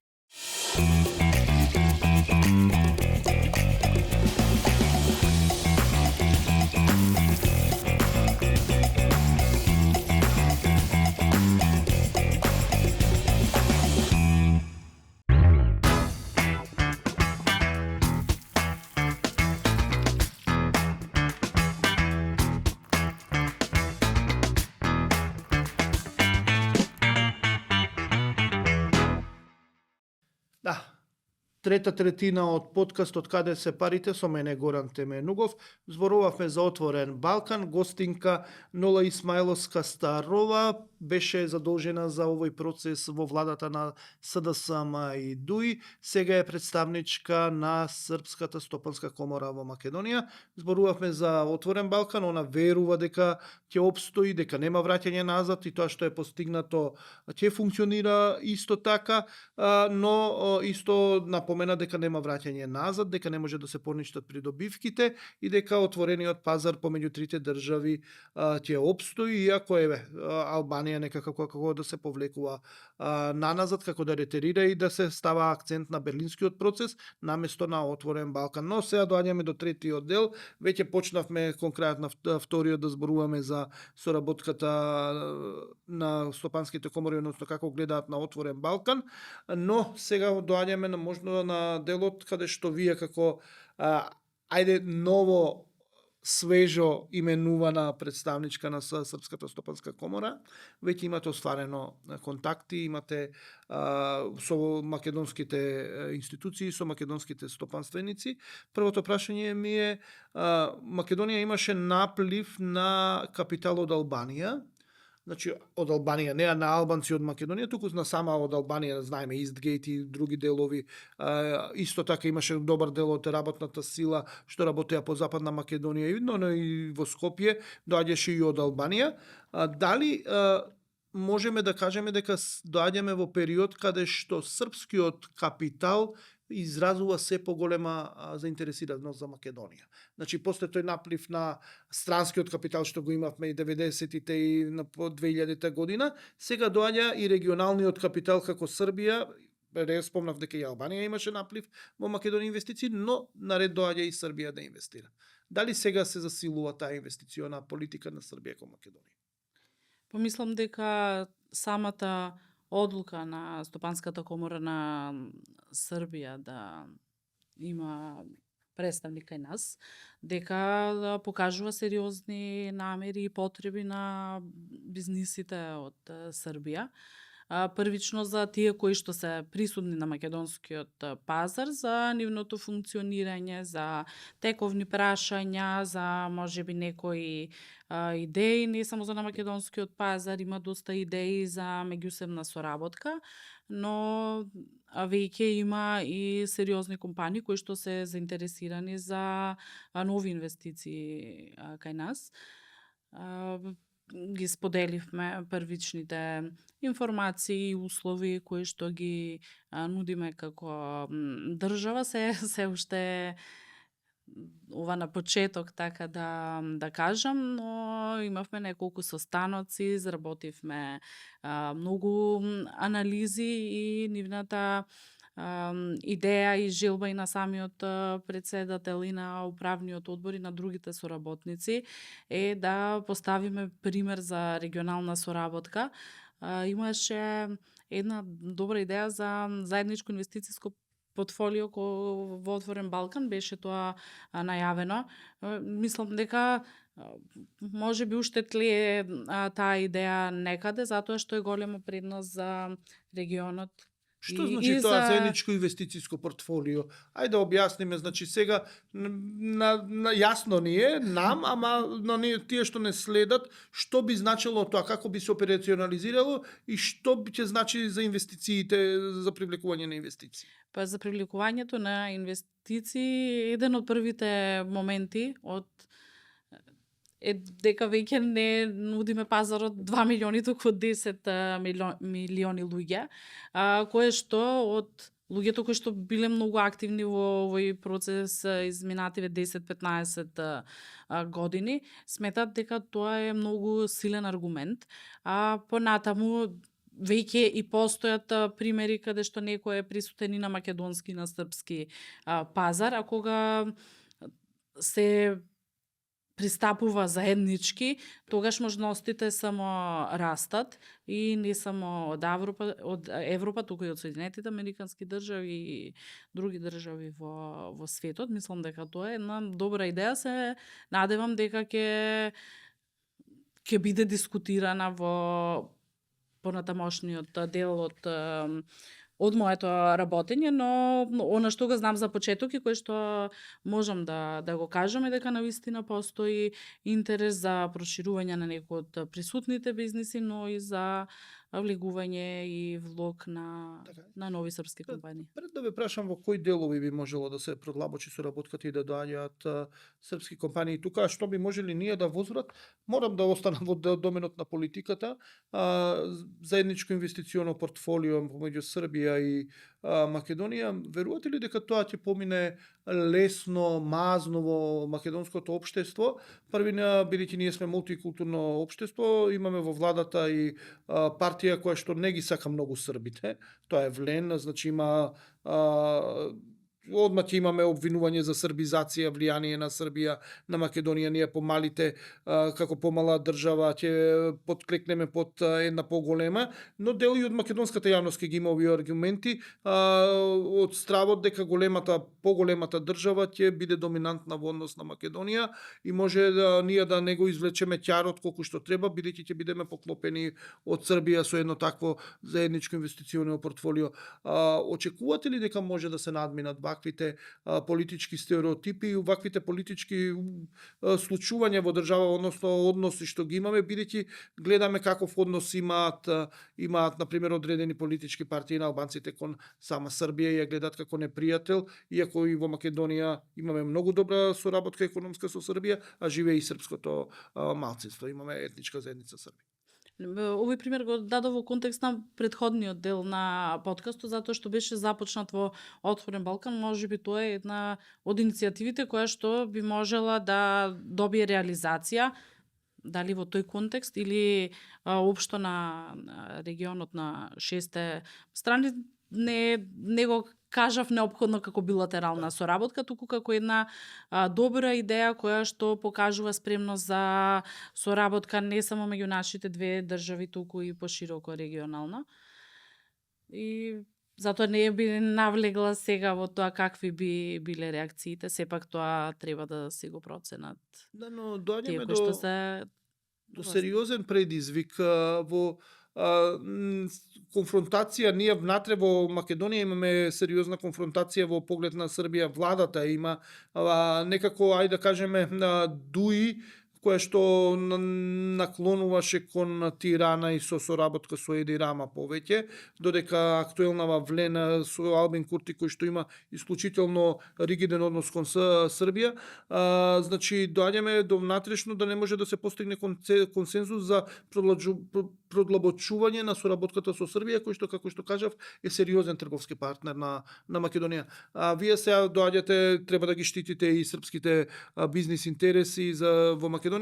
Да, трета третина од подкастот Каде се парите со мене Горан Теменугов. Зборувавме за Отворен Балкан. Гостинка Нола Исмаиловска Старова беше задолжена за овој процес во владата на СДСМ и ДУИ. Сега е представничка на Српската стопанска комора во Македонија. Зборувавме за Отворен Балкан. Она верува дека ќе опстои, дека нема враќање назад и тоа што е постигнато ќе функционира исто така, но исто напомена дека нема враќање назад, дека не може да се поништат придобивките и дека отворениот пазар помеѓу трите држави ќе опстои, иако Албанија некако како да се повлекува наназад, како да ретерира и да се става акцент на Берлинскиот процес наместо на Отворен Балкан. Но сега доаѓаме до третиот дел. Веќе почнавме конкретно на вториот да зборуваме за соработката на стопанските комори, односно како гледаат на Отворен Балкан, но сега доаѓаме на можно на делот каде што вие како ново свежо именувана представничка на Српската стопанска комора, веќе имате остварено контакти, имате со македонските институции, со македонските стопанственици. Првото прашање ми е, Македонија имаше наплив на капитал од Албанија, значи од Албанија, не на албанци од Македонија, туку на сама од Албанија, знаеме, Истгейт и други делови. Исто така имаше добар дел од работната сила што работеа по Западна Македонија, но и во Скопје доаѓаше и од Албанија. Дали можеме да кажеме дека доаѓаме во период каде што српскиот капитал изразува се поголема заинтересираност за Македонија. Значи, после тој наплив на странскиот капитал што го имавме и 90-тите и на 2000-та година, сега доаѓа и регионалниот капитал како Србија. Спомнав дека и Албанија имаше наплив во Македонија инвестиции, но наред доаѓа и Србија да инвестира. Дали сега се засилува таа инвестициона политика на Србија кон Македонија? Помислам дека самата одлука на Стопанската комора на Србија да има представник кај нас, дека покажува сериозни намери и потреби на бизнисите од Србија. Првично за тие кои што се присутни на македонскиот пазар, за нивното функционирање, за тековни прашања, за можеби некои идеи, не само за на македонскиот пазар, има доста идеи за меѓусебна соработка, но веќе има и сериозни компании кои што се заинтересирани за нови инвестиции кај нас. Ги споделивме првичните информации и услови кои што ги нудиме како држава. Се уште ова на почеток, така да кажам, но имавме неколку состаноци, изработивме многу анализи и нивната идеја и желба и на самиот председател и на управниот одбор и на другите соработници е да поставиме пример за регионална соработка. Имаше една добра идеја за заедничко инвестициско портфолио во Отворен Балкан беше тоа најавено. Мислам дека може би уште тлее таа идеја некаде, затоа што е голема предност за регионот. Што И- значи и тоа за- заедничко инвестицијско портфолио? Ајде да објасниме, значи сега на јасно ни е нам, ама на тие што не следат, што би значило тоа, како би се операционализирало и што ќе значи за инвестициите, за привлекување на инвестиции? Па за привлекувањето на инвестиции, еден од првите моменти е дека веќе не нудиме пазарот 2 милиони, туку 10 милиони луѓе, кое што од луѓето кои што биле многу активни во овој процес изминативе 10-15 години, сметат дека тоа е многу силен аргумент. Понатаму веќе и постојат примери каде што некој е присутен и на македонски и на српски пазар, а кога се пристапува заеднички, тогаш можностите само растат и не само од Европа, туку и од Соединетите Американски држави и други држави во светот. Мислам дека тоа е една добра идеја, се надевам дека ќе биде дискутирана во понатамошниот дел од моето работење, но она што го знам за почеток и кое што можам да го кажам е дека навистина постои интерес за проширување на некои од присутните бизниси, но и за влегување и влог на нови српски компании. Пред да ве прашам во кои делови би можело да се продлабочи соработката и да доаѓаат српски компании тука, што би можели ние да возврат, морам да останам во доменот на политиката, заедничко инвестиционо портфолио помеѓу Србија и Македонија. Верувате ли дека тоа ќе помине лесно, мазно во македонското општество? Првина, бидејќи ние сме мултикултурно општество, имаме во владата и партија која што не ги сака многу србите. Тоа е Влен, значи има одма ќе имаме обвинување за србизација, влијание на Србија, на Македонија, ние помалите, како помала држава, ќе подклекнеме под една поголема, но дел и од македонската јавност ќе ги има овие аргументи, од стравот дека поголемата држава ќе биде доминантна во однос на Македонија и може ние да не го извлечеме ќарот колку што треба, бидејќи ќе бидеме поклопени од Србија со едно такво заедничко инвестиционо портфолио. Очекувате ли дека може да се надминат ваквите политички стереотипи и ваквите политички случувања во држава, односно односи што ги имаме, бидејќи гледаме каков однос имаат на пример одредени политички партии на албанците кон сама Србија и ја гледаат како непријател, иако и во Македонија имаме многу добра соработка економска со Србија, а живее и српското малцинство, имаме етничка заедница Србија. Овој пример го дадов во контекст на претходниот дел на подкастот, затоа што беше започнат во Отворен Балкан. Може би тоа е една од иницијативите која што би можела да добие реализација, дали во тој контекст или општо на регионот на 6 страни. Не го кажав неопходно како билатерална соработка, туку како една добра идеја која што покажува спремност за соработка не само меѓу нашите две држави, туку и пошироко регионална. И затоа не би навлегла сега во тоа какви би биле реакциите, сепак тоа треба да се го проценат. Да, но доаѓаме кои што се до сериозен предизвик во конфронтација. Ние внатре во Македонија имаме сериозна конфронтација во поглед на Србија. Владата има некако, ајде да кажеме, дуи која што наклонуваше кон Тирана и со соработка со Еди Рама повеќе, додека актуелнава Влена со Албин Курти кој што има исклучително ригиден однос кон Србија, значи доаѓаме до внатрешно да не може да се постигне консензус за продлабочување на соработката со Србија, кој што, како што кажав, е сериозен трговски партнер на Македонија. Вие сега доаѓате, треба да ги штитите и српските бизнис интереси во Македонија.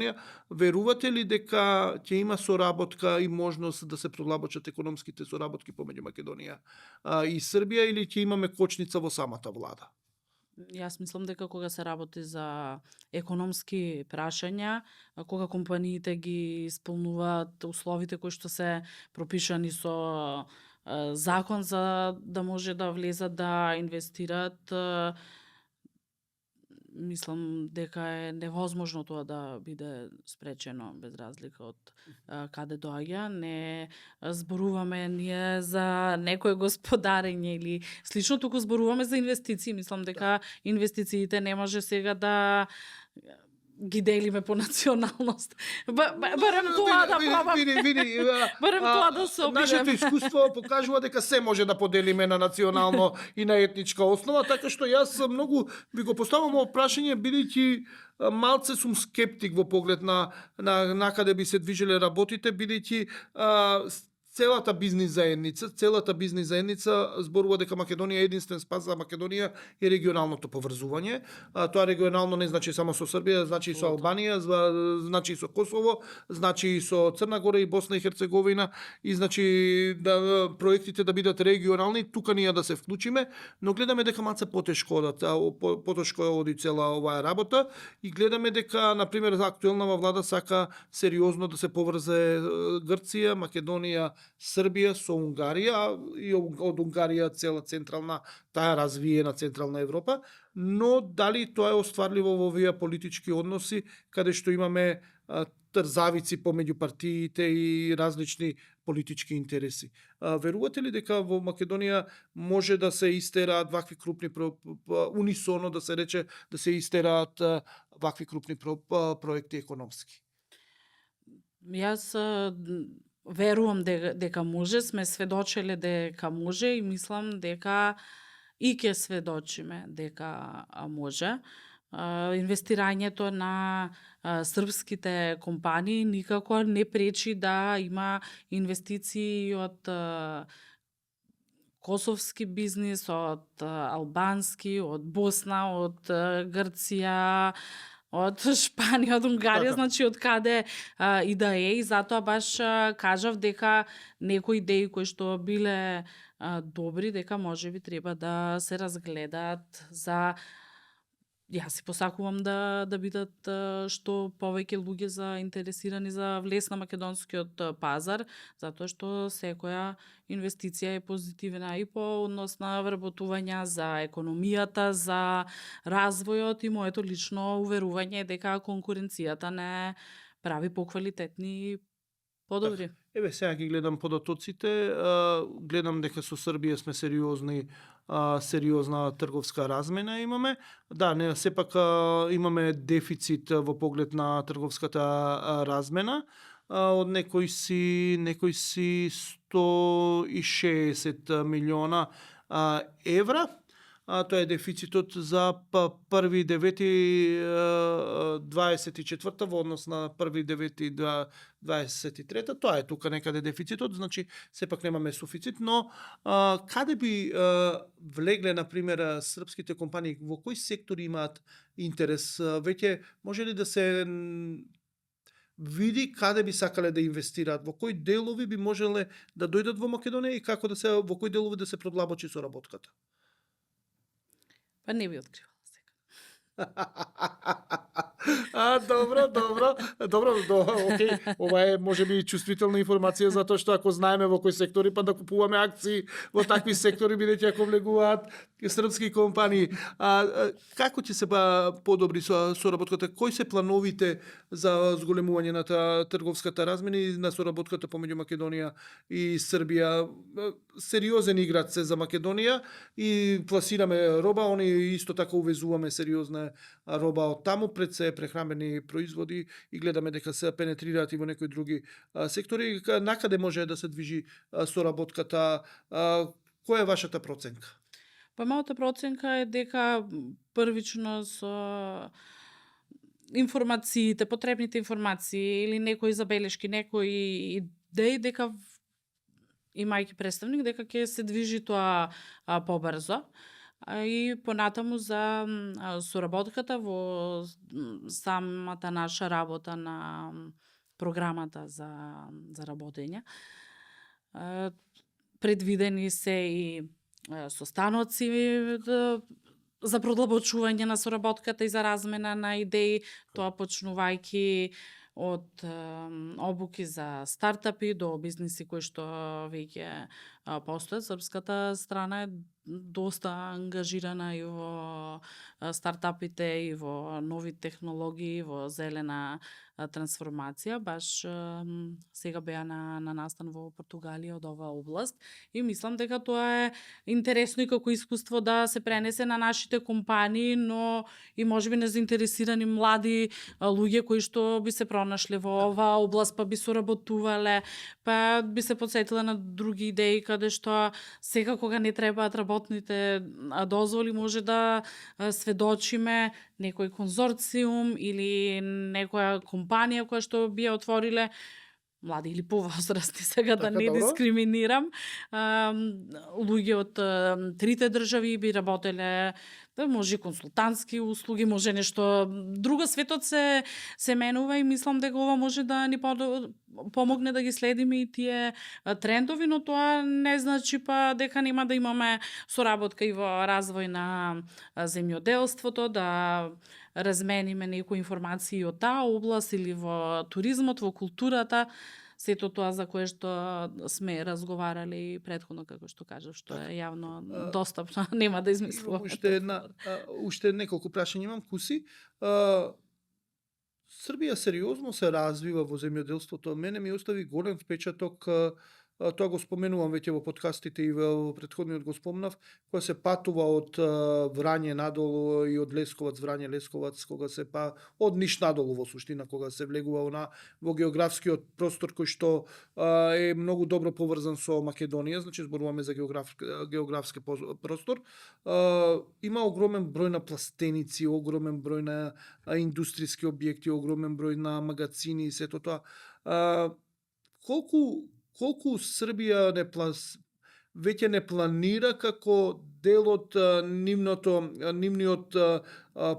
Верувате ли дека ќе има соработка и можност да се продлабочат економските соработки помеѓу Македонија и Србија, или ќе имаме кочница во самата влада? Јас мислам дека кога се работи за економски прашања, кога компаниите ги исполнуваат условите кои што се пропишани со закон за да може да влезат да инвестираат, мислам дека е невозможно тоа да биде спречено без разлика од каде доаѓа. Не зборуваме ние за некое господарење или слично, туку зборуваме за инвестиции. Мислам дека инвестициите не може сега да ги делиме по националност. Барем тоа да пробам. Барем тоа да се обидем. Нашето искуство покажува дека се може да поделиме на национално и на етничка основа, така што јас многу ви го поставам ово прашање бидејќи малце сум скептик во поглед на каде би се движеле работите, бидејќи целата бизнис заедница зборува дека Македонија е единствен спас за Македонија и регионалното поврзување. Тоа регионално не значи само со Србија, значи и со Албанија, значи и со Косово, значи и со Црна Гора и Босна и Херцеговина, и значи да проектите да бидат регионални, тука ние да се вклучиме, но гледаме дека малце потешко оди цела оваа работа и гледаме дека на пример актуелната влада сака сериозно да се поврзе Грција, Македонија, Србија со Унгарија и од Унгарија цела централна, таа развиена централна Европа, но дали тоа е остварливо во овие политички односи каде што имаме трзавици помеѓу партиите и различни политички интереси. Верувате ли дека во Македонија може да се истераат вакви крупни унисоно да се рече да се истераат вакви крупни проекти економски? Јас верувам дека може, сме сведочеле дека може и мислам дека и ќе сведочиме дека може. Инвестирањето на српските компании никако не пречи да има инвестиции од косовски бизнис, од албански, од Босна, од Грција, од Шпанија, од Унгарија, значи од каде и да е, и затоа баш кажав дека некои идеи кои што биле добри, дека можеби треба да се разгледаат за. Јас си посакувам да бидат што повеќе луѓе заинтересирани за влез на македонскиот пазар, затоа што секоја инвестиција е позитивна и по однос на вработување за економијата, за развојот, и моето лично уверување е дека конкуренцијата не прави поквалитетни и подобри. Еве сега ги гледам податоците, гледам дека со Србија сме сериозна трговска размена имаме. Да, не, сепак имаме дефицит во поглед на трговската размена. Од некои си 160 милиона евра. Тоа е дефицитот за 1.9.24 во однос на 1.9.23. Тоа е тука некаде дефицитот, значи сепак немаме суфицит, но каде би влегле, например, српските компании, во кои сектори имаат интерес? Веќе може ли да се види каде би сакале да инвестираат, во кои делови би можеле да дојдат во Македонија и како во кои делови да се продлабочи соработката? Па не би откривала сега. Добро, окей. Ова е можеби чувствителна информација, затоа што ако знаеме во кои сектори, па да купуваме акции во такви сектори, бидејќи ако влегуваат српски компании. Како ќе се подобри соработката? Кои се плановите за зголемување на трговската размена и на соработката помеѓу Македонија и Србија? Сериозен играч се за Македонија и пласираме роба, они исто така увезуваме сериозна роба од таму, пред се прехранбени производи, и гледаме дека се пенетрираат и во некои други сектори. Накаде може да се движи соработката? Која е вашата проценка? Па мојата проценка е дека првично со информациите, потребните информации или некои забелешки, некои идеи, дека имајќи представник, дека ќе се движи тоа побрзо. И понатаму за соработката во самата наша работа на програмата за работење. Предвидени се и состаноци за продлабочување на соработката и за размена на идеи, тоа почнувајќи од обуки за стартапи до бизниси кои што веќе постојат. Српската страна е доста ангажирана и во стартапите, и во нови технологии, во зелена трансформација. Баш сега беа на настан во Португалија од оваа област и мислам дека тоа е интересно и како искуство да се пренесе на нашите компании, но и можеби незаинтересирани млади луѓе кои што би се пронашле во оваа област, па би соработувале, па би се потсетиле на други идеи каде што сега кога не требаат работните дозволи може да сведочиме некој конзорциум или некоја компанија која што би ја отвориле млади или повозрастни, сега да Така, не добро. дискриминирам. Луѓе од трите држави би работеле, да може консултантски услуги, може нешто друго. Светот се менува и мислам дека ова може да ни помогне да ги следиме и тие трендови, но тоа не значи па дека нема да имаме соработка и во развој на земјоделството, да размениме некои информации од таа област или во туризмот, во културата, сето тоа за кое што сме разговарали претходно, како што кажав, што е јавно достапно, нема да измислуваме. Уште неколку прашања имам, Куси. Србија сериозно се развива во земјоделството. Мене ми остави голем впечаток, тоа го споменувам веќе во подкастите и во претходниот го спомнав, кога се патува од Врање надолу и од Лесковац, Врање Лесковац, кога се од Ниш надолу во суштина, кога се влегува во географскиот простор кој што е многу добро поврзан со Македонија, значи зборуваме за географски простор. Има огромен број на пластеници, огромен број на индустријски објекти, огромен број на магазини и сето тоа. Колку Србија веќе не планира како дел од нивниот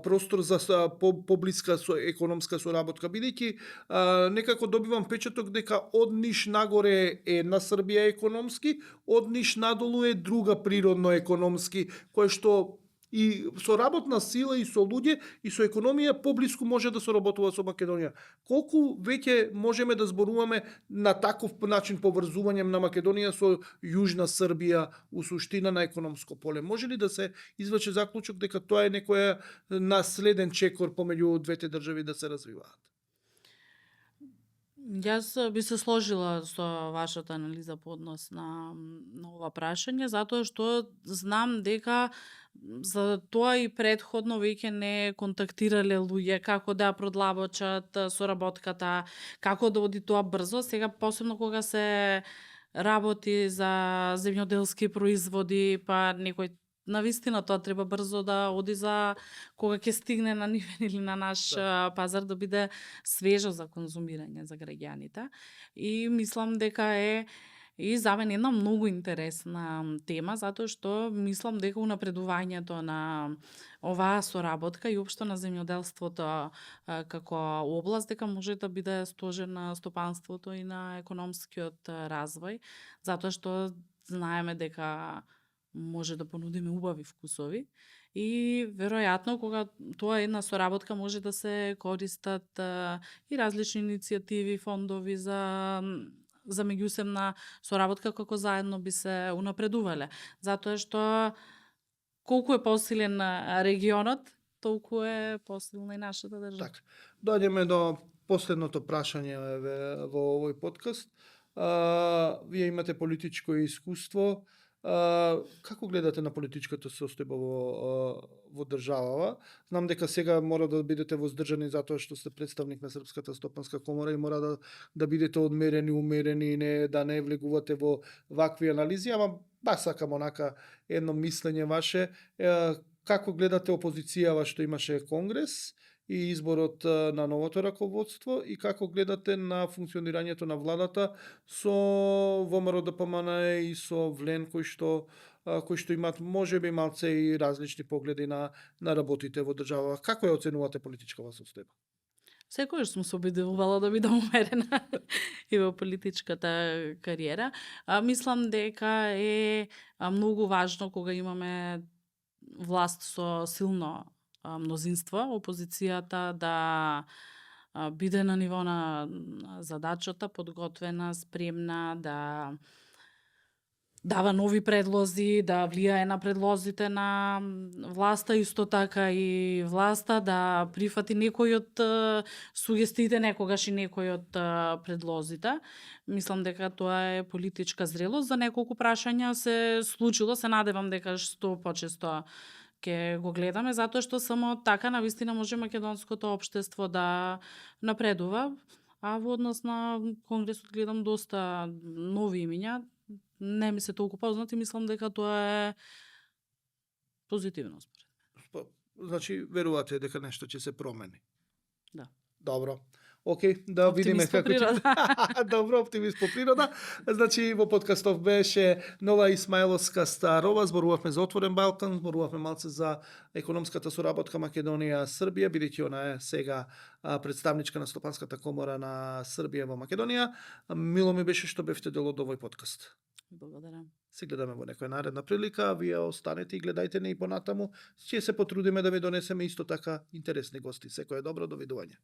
простор за поблиска економска соработка, бидејќи некако добивам впечаток дека од Ниш нагоре е на Србија економски, од Ниш надолу е друга природно економски, кој што и со работна сила и со луѓе и со економија поблиску може да соработува со Македонија. Колку веќе можеме да зборуваме на таков начин поврзување на Македонија со Јужна Србија у суштина на економско поле? Може ли да се извлече заклучок дека тоа е некоја наследен чекор помеѓу двете држави да се развиваат? Јас би се сложила со вашата анализа по однос на ова прашање, затоа што знам дека за тоа и претходно веќе не контактирале луѓе како да продлабочат соработката, како да оди тоа брзо. Сега посебно кога се работи за земјоделски производи, па некој навистина тоа треба брзо да оди за кога ќе стигне на нивен или на наш пазар да биде свежо за конзумирање за граѓаните. И мислам дека е и за мене една многу интересна тема, затоа што мислам дека унапредувањето на оваа соработка и општо на земјоделството како област дека може да биде стожер на стопанството и на економскиот развој, затоа што знаеме дека може да понудиме убави вкусови и веројатно кога тоа е една соработка може да се користат и различни иницијативи, фондови за меѓусебна соработка како заедно би се унапредувале. Затоа што колку е посилен регионот, толку е посилна и нашата држава. Така. Доаѓаме до последното прашање во овој подкаст. Вие имате политичко искуство. Како гледате на политичката состојба во државава? Знам дека сега мора да бидете воздржани затоа што сте представник на Српската стопанска комора и мора да бидете одмерени, умерени, да не влегувате во вакви анализи, ама баш сакам онака едно мислење ваше. Како гледате опозицијава што имаше конгрес и изборот на новото раководство и како гледате на функционирањето на владата со ВМРО ДПМН и со Влен кои што имаат можеби малце и различни погледи на работите во држава. Како ја оценувате политичкава состојба? Секогаш сум се обидувала да бидам умерена и во политичката кариера. Мислам дека е многу важно кога имаме власт со силно мнозинство, опозицијата да биде на ниво на задачата, подготвена, спремна да дава нови предлози, да влијае на предлозите на власта, исто така и власта да прифати некои од сугестиите, некогаш и некои од предлозите. Мислам дека тоа е политичка зрелост. За неколку прашања се случило, се надевам дека што почесто ќе го гледаме, затоа што само така навистина може македонското општество да напредува. А во однос на Конгресот гледам доста нови имиња, не ми се толку познати, мислам дека тоа е позитивно според. Значи, верувате дека нешто ќе се промени? Да. Добро. Океј, да видиме Оптимист по како ќе... Добро, оптимист по природа. Значи, во подкастов беше Нова Исмаиловска Старова, зборувавме за Отворен Балкан, зборувавме малце за економската соработка Македонија-Србија, бидејќи она е сега представничка на Стопанската комора на Србија во Македонија. Мило ми беше што бевте дел од овој подкаст. Благодарам. Се гледаме во некоја наредна прилика, а вие останете и гледајте не и понатаму. Ќе се потрудиме да ви донесеме исто така интересни гости. Секое добро, довидување.